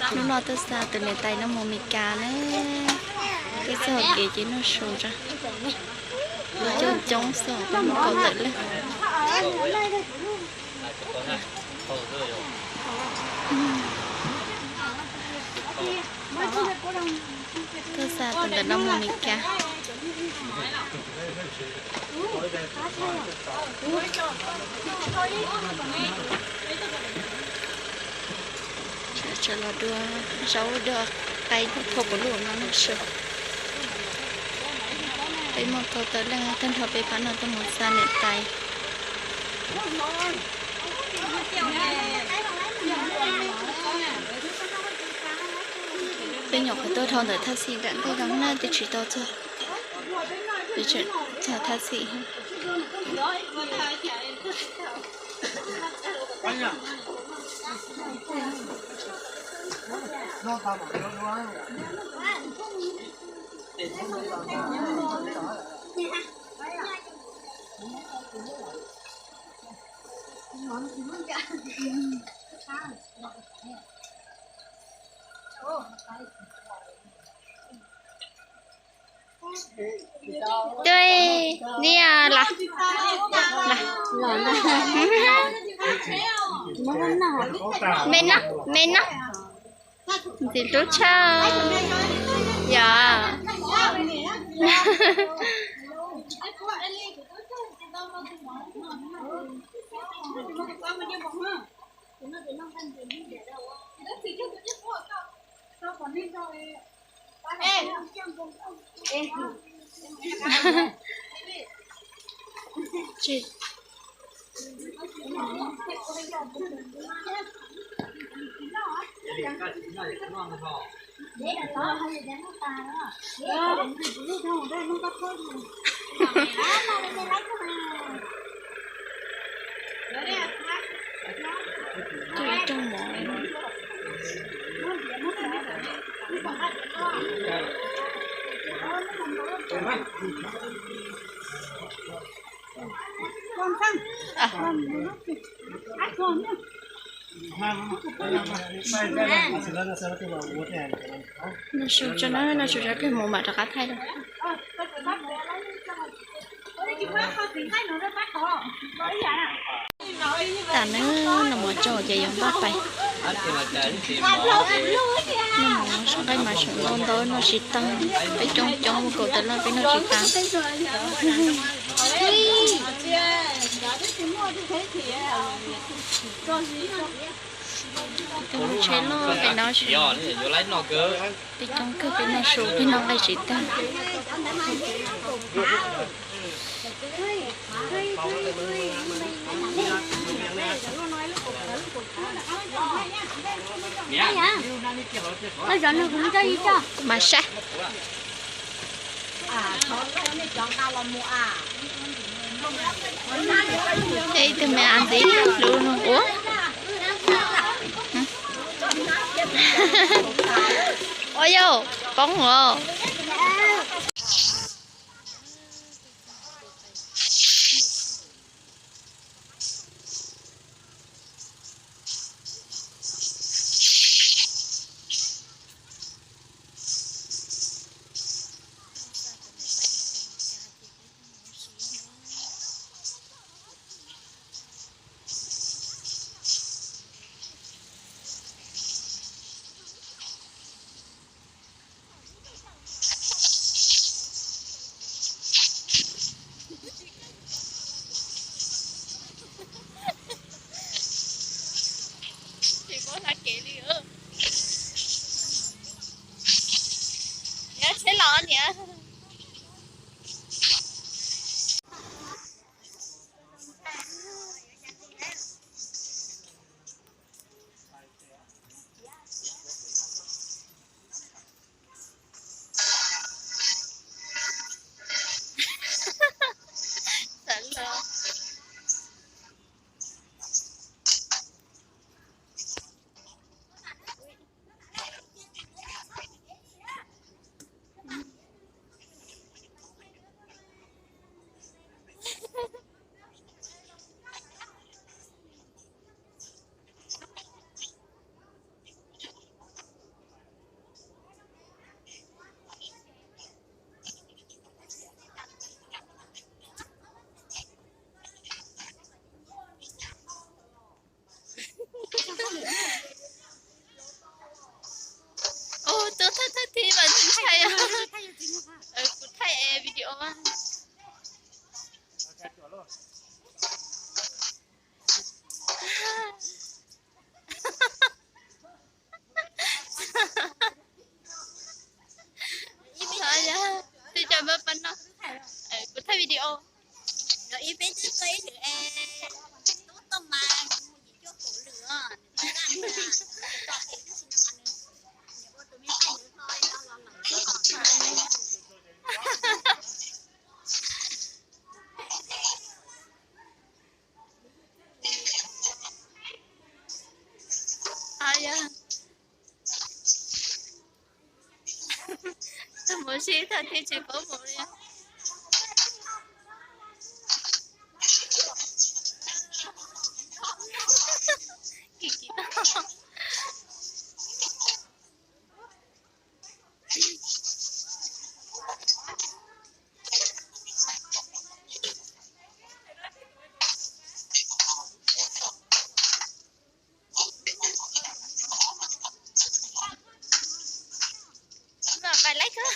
Hnub no tuaj xa tus niam tais no mus Mes Kas na. Tuaj txog hauv kev ces noj su tso. Coob coob xwb, peb mus kaum tawm leej. Tuaj xa tus ntawm no mus Mes Kas. Tseem los dua zaub dua qaib dua phauj puv luj no noj su. Peb muaj kaum tawm leej, tag nrho peb pab no tuaj mus xa niam tais. Peb nyuam qhuav tuaj dhau ntawm thaj xim nram ntej no na, twb tsis tau txog, twb tseem txog thaj xim. Dui, ni los, los, me no, me no, ntxim hlub tshaj, yog. Noj su tso na, noj su tso kawg mus mam rov qab thaij dua. Tam no noj mov tsau ces yuav npaj pais. Noj mov sab nqaij mas seem ntau ntau noj tsis tag, peb coob coob mus kaum tawm leej peb noj tsis tag. Tus tsheb loj pem no, peb coob kawg peb noj su peb noj nqaij tsis tag. Mas saib. Ib tug me ntxim hlub ua. Ua yau, poob os. Tsis paub hla kev li. Niam, tsheb los niam. Tsis tag thiaj tsis paub mus li. Kim kim no. Pais laib koj.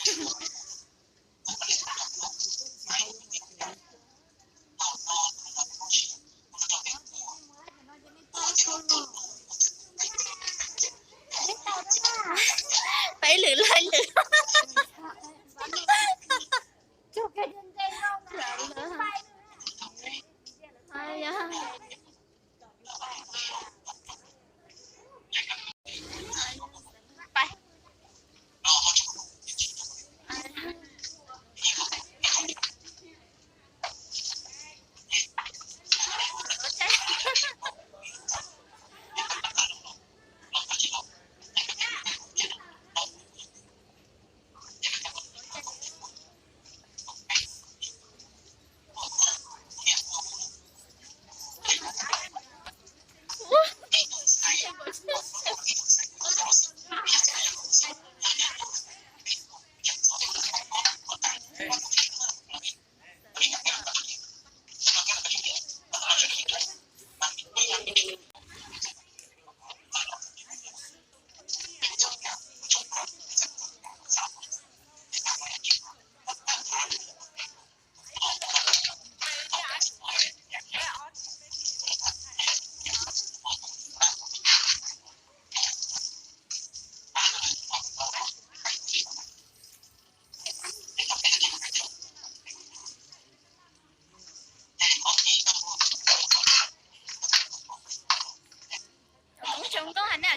Peb lwm laib lwm. Koob zoo nkauj heev.